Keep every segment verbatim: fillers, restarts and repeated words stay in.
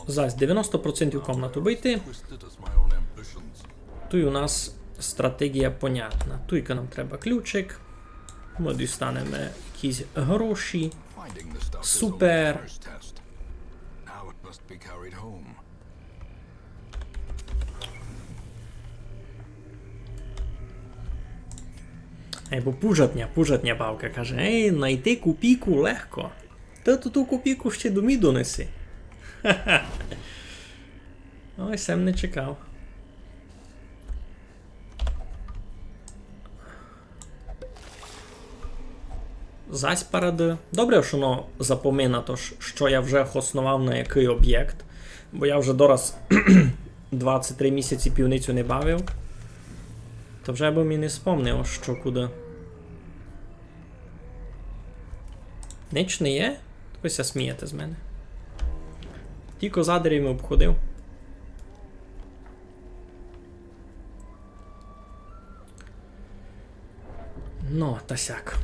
Зась девяносто процентів комнат убити. Туй у нас стратегія понятна. Туйка нам треба ключик. Мы дістанеме якісь гроші. Супер. Ей, бо пужатня, пужатня бабка каже: «Ей, найти копійку легко. Та ту, ту копійку ще домі донеси». Ой, сем не чекав. Зась парады. Добре, што воно запоминато, ш-, што я вже хосновав на якый обєкт, бо я вже дораз двадцять три місяці пивницю не бавив. То вже бы ми не спомнив, што куды. Нич не є? Вы ся смієте з мене. Тілько за деревами обходив. Ну, та сяк.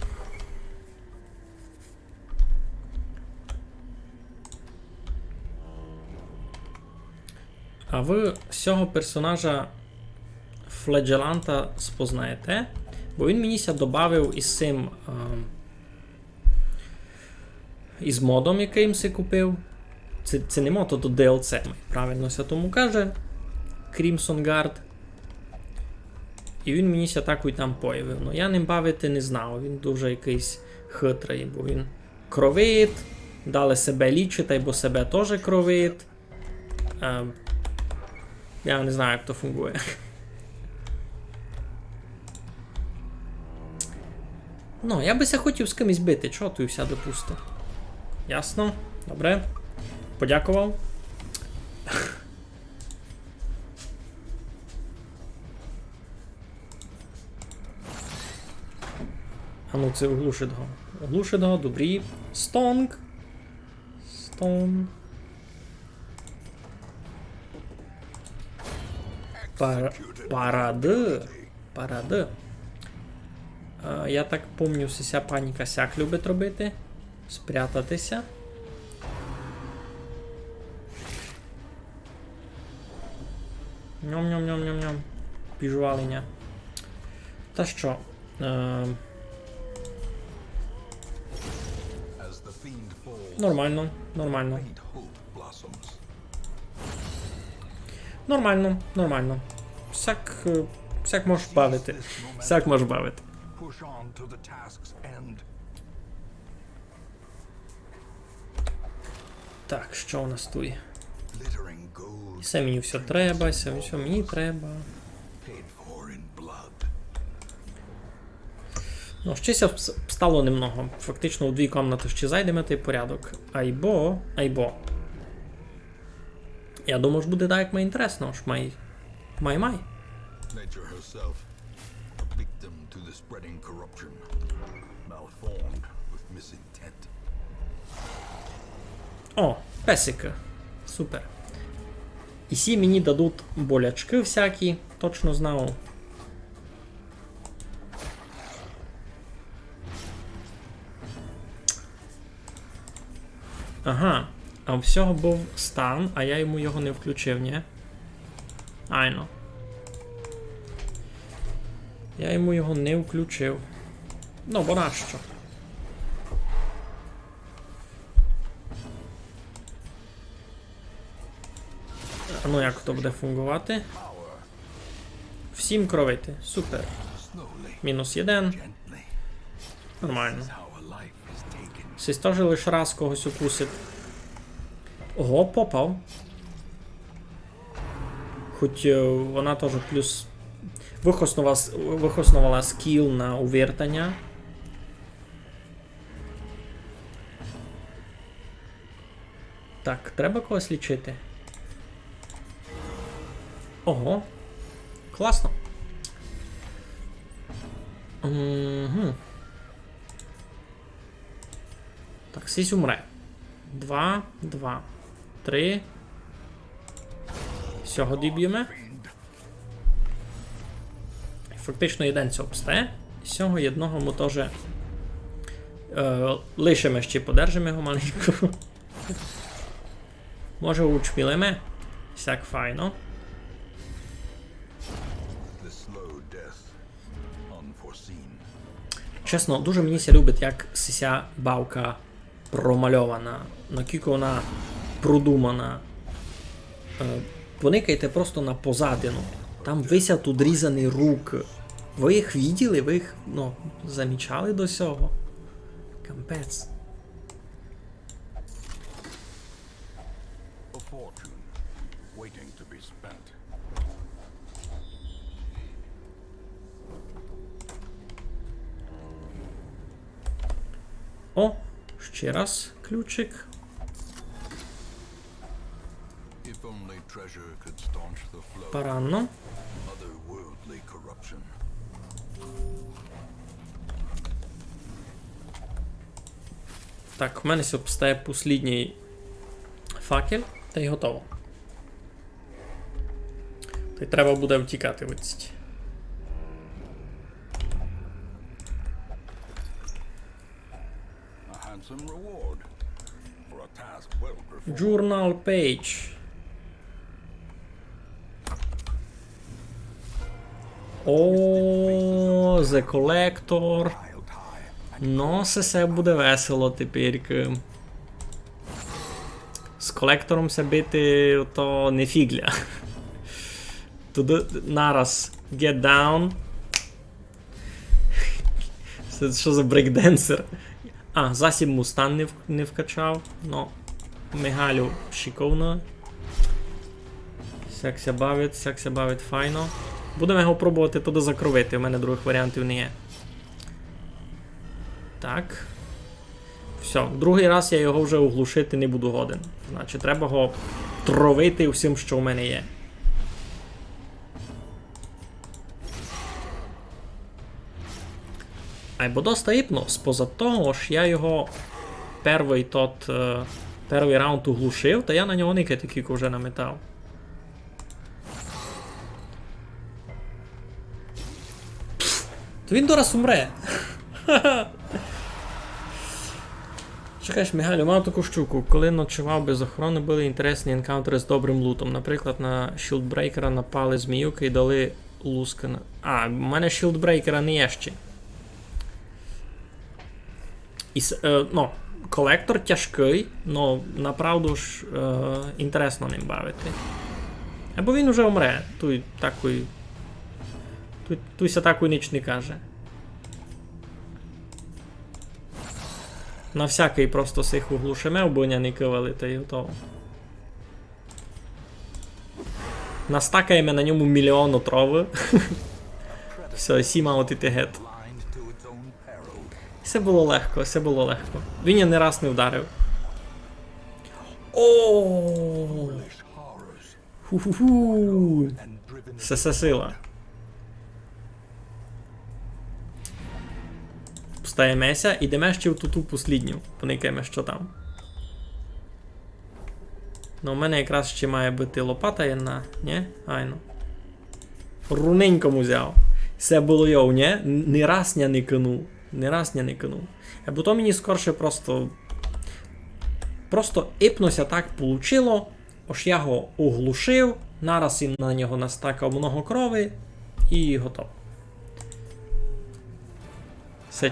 А вы сього персонажа фледжеланта спознаєте? Бо він мені ся добавив із сим, ем, із модом, якый им си купив. Се, се не мод, то ді ел сі, правильно ся тому каже. Crimson Guard. І він мені ся такой там появив. Ну, я ним бавити не знав, він дуже якыйсь хитрый, бо він кровить, далі себе лічить, айбо себе тоже кровить. Ем, я не знаю, як то фунґує. Ну, я бы ся хотів з кимось бити, чого туй всяды пусто? Ясно, добре. Подяковав. А ну, се оглушить го. Оглушить го, добрі. Стонг. Стон. Пар-, парады. Парады. А, я так помню, ся паніка сяк любить робити. Спрятати ся. Ням-ням-ням-ням-ням. Піжували ня. Та што? Е, нормално, нормално. Нормално, нормално. Сяк, е, сяк мож бавити. Сяк мож бавити. Так, што у нас туй? Се мені всьо треба, се всьо мені треба. Ну, ще ся вс-, встало немного. Фактично у дві комнаты ще зайдеме, тай порядок. Айбо, айбо. Я думав, ож буде так, як май інтересно, ож май, май, май. Nature herself, a victim to the spreading corruption, malformed with misintent. О, песикы. Супер. І сі мені дадуть болячкы всякі, точно знав. Ага. А у сього быв стан, а я йому його не включив, нї? Айно. Я йому його не включив. Ну, бо нащо? А ну, як то буде фунґовати? Всім кровити. Супер. Мінус єден. Нормално. Сись тоже лиш раз когось укусить. Ого, попав. Хоть, е, вона тоже плюс выхосновала с-, выхосновала скіл на увертаня. Так, треба когось лічити. Ого. Класно. Мгм. Так, сись умре. Два, два, три. Сього добєме. Фактично єден сього обстає. Сього єдного мы тоже, е, лишиме ще, подержиме його маленько. Може, учмілиме? Сяк файно. Чесно, дуже мені ся любить, як сися бавка промальована, накілько вона продумана. Е, поникайте просто на позадину. Там висять удрізані руки. Ви їх виділи? Ви їх, ну, замічали до сього? Капець. A fortune waiting to be spent. О, ще раз ключик. If only treasure could staunch the flow. Паранно. Otherworldly corruption. Так, в мене ся обстає послідній факел, та й готово. Та й треба буде втікати відсіть. A handsome reward for a task well performed. Journal page. О, The Collector. Но, се, се буде весело тепер. З колектором ся бити, то не фіґля. Туды нараз. Get down. Се што за брейкденсер? А, засіб му стан не в-, не вкачав. Но, Мигалю шиковно. Сяк ся бавить, сяк ся бавить файно. Будеме його пробовати туды закровити, у мене другых варіантів не є. Так. Всьо, другый раз я його вже оглушити не буду годен. Значить, треба го тровити всім, што в мене є. Айбо доста іпно, споза того, ож я його первый тот, е, первый раунд оглушив, та я на нього никати кілько вже наметав. То він дораз умре. Чекай, Мигалю, мав таку штуку. Коли ночував без охорони, были інтересні енкаунтери з добрим лутом. Наприклад, на Шілдбрейкера напали зміюки і дали луска на... А, в мене Шілдбрейкера не є ще. І с-, е, ну, колектор тяжкый, но направду ж, е, інтересно ним бавити. Або він уже умре, туй такой, туй, туй ся такой ніч не каже. На всякый просто сих оглушиме, обы ня не кывали, та й готово. Настакаєме на ньому мільйон отровы. Всьо, і сі мав іти гет. Се было легко, се было легко. Він я не раз не вдарив. О! Ху-ху-ху! Се, се сила. Встаєме ся, ідеме ще в ту, ту послідню. Поникаєме, што там. Ну, у мене якраз ще має быти лопата єдна, нє? Айно. Руненько му взяв. Се было йоу, нє? Н-, ні раз ня не кинув. Ні раз ня не кинув. Або то мені скорше просто, просто іпно ся так получило, ож я го оглушив, нараз им на нього настакав много крови, і готово. Се